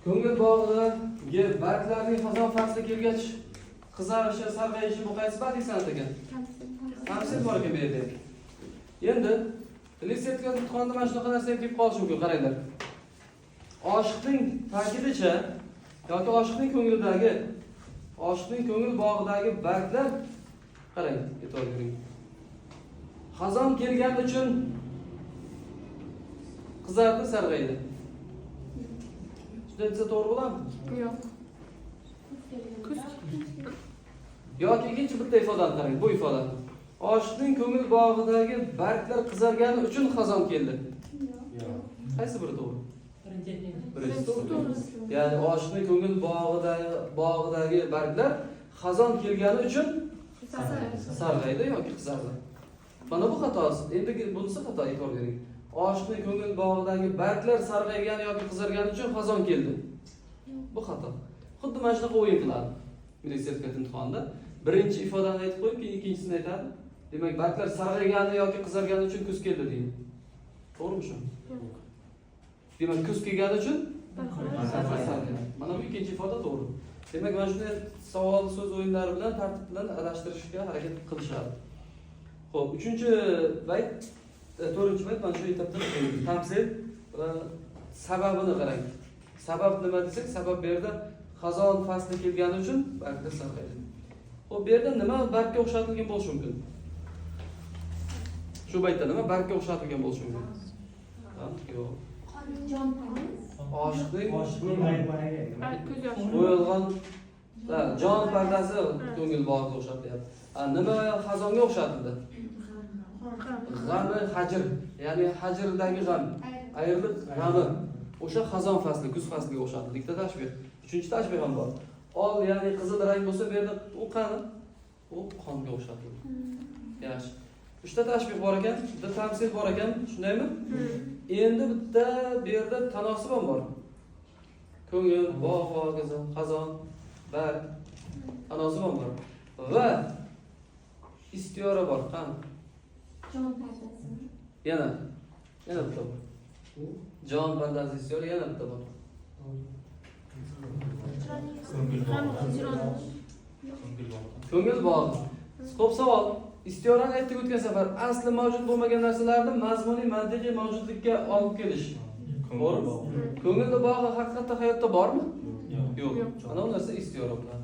Ko'ngil bog'idagi barglarning xazon fasli kelgach qizarishi, sarg'ayishi, bu qaysi badiiy san'at ekan? Tamsil bor ekan bu yerda. Endi milliy sertifikat imtihonida mana shunaqa narsa ham kelib qolishi mumkin, qaranglar. Oshiqning ta'kidicha yoki oshiqning ko'nglidagi, oshiqning ko'ngil bog'idagi barglar, qarang, e'tibor bering. Xazon kelgani uchun qizardi, sarg'aydi. Shunday desa to'g'ri bo'ladimi? Yo'q. Kuz. Yoki ikkinchi bitta ifodani qarang, bu ifodani. Oshiqning ko'ngil bog'idagi barglar qizargani uchun xazon keldi. Yo'q. Qaysi biri to'g'ri? Birinchi. Birinchisi to'g'ri. Ya'ni oshiqning ko'ngil bog'idagi barglar xazon kelgani uchun sarg'aydi yoki qizardi. Mana bu xato. Endi bunisi xato, e'tibor bering. Oshiqning ko'ngil bog'idagi barglar sarg'aygani yoki qizargani uchun xazon keldi. Bu xato. Xuddi mana shunaqa o'yin qiladi milliy sertifikat imtihonida. Birinchi ifodani aytib qo'yib, keyin ikkinchisini aytadi. Demak, barglar sarg'aygani yoki qizargani uchun kuz keldi deydi. To'g'rimi shu? Demak, kuz kelgani uchun sarg'aydi. Mana bu ikkinchi ifoda to'g'ri. Demak, mana shunday savol so'z o'yinlari bilan, tartib bilan adashtirishga harakat qilishadi. Xo'p, uchinchi bayt, to'rtinchi bayt mana shu etapda tamsil va sababini qarang. Sabab nima desak, sabab bu yerda xazon fasli kelgani uchun barglar sarg'aydi. Xo'p, bu yerda nima bargga o'xshatilgan bo'lishi mumkin? Shu baytda nima bargga o'xshatilgan bo'lishi mumkin? Ha, yo'q. Jon pardasi. Oshiqning Oshiqning Ko'z yoshi. Qo'yilgan, ha, jon pardasi ko'ngil bog'iga o'xshatilyapti. Ha, nima xazonga o'xshatildi? G'ami hajr, ya'ni hajrdagi g'am, ayriliq g'ami. O'sha xazon fasli, kuz fasliga o'xshatildi. Ikkita tashbih. Uchinchi tashbih ham bor. Ol, ya'ni qizil rang bo'lsa, bu yerda u qani? U qonga o'xshatildi. Yaxshi. Uchta tashbih bor ekan, bitta tamsil bor ekan, shundaymi? Endi bitta bu yerda tanosib ham bor. Ko'ngil, bog' va hokazo, xazon, barg, tanosib ham bor. Va istiora bor, qani? Jon pardasi. Yana bitta bor. Jon pardasi, istiora, yana bitta bor. Ko'ngil G'am, bog'i. hijron. Ko'ngil bog'i. Ko'ngil bog'i. Xo'p, savol. Istiorani aytdik o'tgan safar. Asli mavjud bo'lmagan narsalarni mazmuniy, mantiqiy mavjudlikka olib kelish. To'g'rimi? Ko'ngilni bog'i haqiqatda hayotda bormi? Yo'q. Yo'q. Yo'q. Ana u narsa istiora bo'ladi.